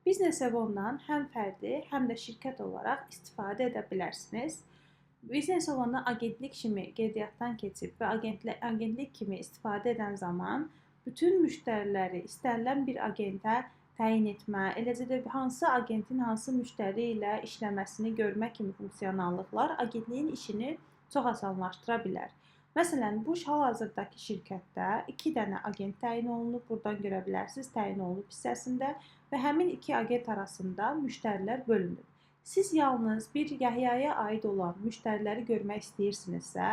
Business One-dan həm fərdi, həm də şirkət olaraq istifadə edə bilərsiniz. Business One-dan agentlik kimi qeydiyyatdan keçib və agentlik kimi istifadə edən zaman bütün müştəriləri istənilən bir agentə təyin etmə, eləcə də hansı agentin hansı müştəri ilə işləməsini görmə kimi funksionallıqlar agentliyin işini çox asanlaşdıra bilər. Məsələn, bu hal-hazırdakı şirkətdə 2 dənə agent təyin olunub, buradan görə bilərsiniz, təyin olunub hissəsində və həmin 2 agent arasında müştərilər bölünüb. Siz yalnız bir Yəhyaya aid olan müştəriləri görmək istəyirsinizsə,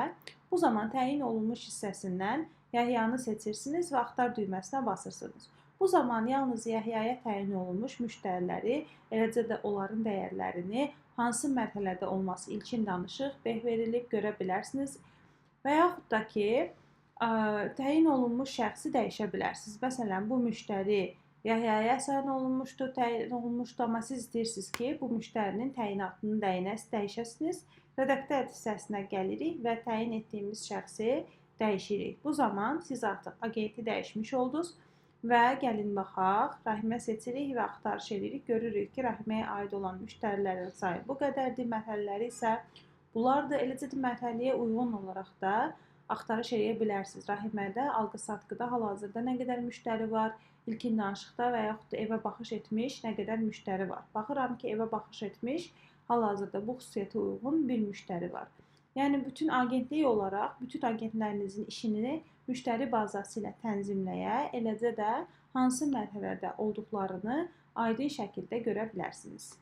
bu zaman təyin olunmuş hissəsindən Yəhyanı seçirsiniz və axtar düyməsinə basırsınız. Bu zaman yalnız Yəhyaya təyin olunmuş müştəriləri, eləcə də onların dəyərlərini, hansı mərhələdə olması ilkin danışıq, beh verilib görə bilərsiniz. Və yaxud da ki, təyin olunmuş şəxsi dəyişə bilərsiniz. Məsələn, bu müştəri Yəhyaya təyin olunmuşdu, amma siz istəyirsiniz ki, bu müştərinin təyinatını dəyişəsiniz. Redaktör hissəsinə gəlirik və təyin etdiyimiz şəxsi dəyişirik. Bu zaman siz artıq agenti dəyişmiş oldunuz və gəlin baxaq, Rahimə seçirik və axtarış edirik. Görürük ki, Rahiməyə aid olan müştərilərin sayı bu qədərdir, mərhələləri isə bunlar da eləcə də mərhələyə uyğun olaraq da axtarış eləyə bilərsiniz. Rahimədə, alqı-satqıda hal-hazırda nə qədər müştəri var, ilkin danışıqda və yaxud da evə baxış etmiş nə qədər müştəri var. Baxıram ki, evə baxış etmiş hal-hazırda bu xüsusiyyətə uyğun bir müştəri var. Yəni, bütün agentlik olaraq bütün agentlərinizin işini müştəri bazası ilə tənzimləyə, eləcə də hansı mərhələdə olduqlarını aydın şəkildə görə bilərsiniz.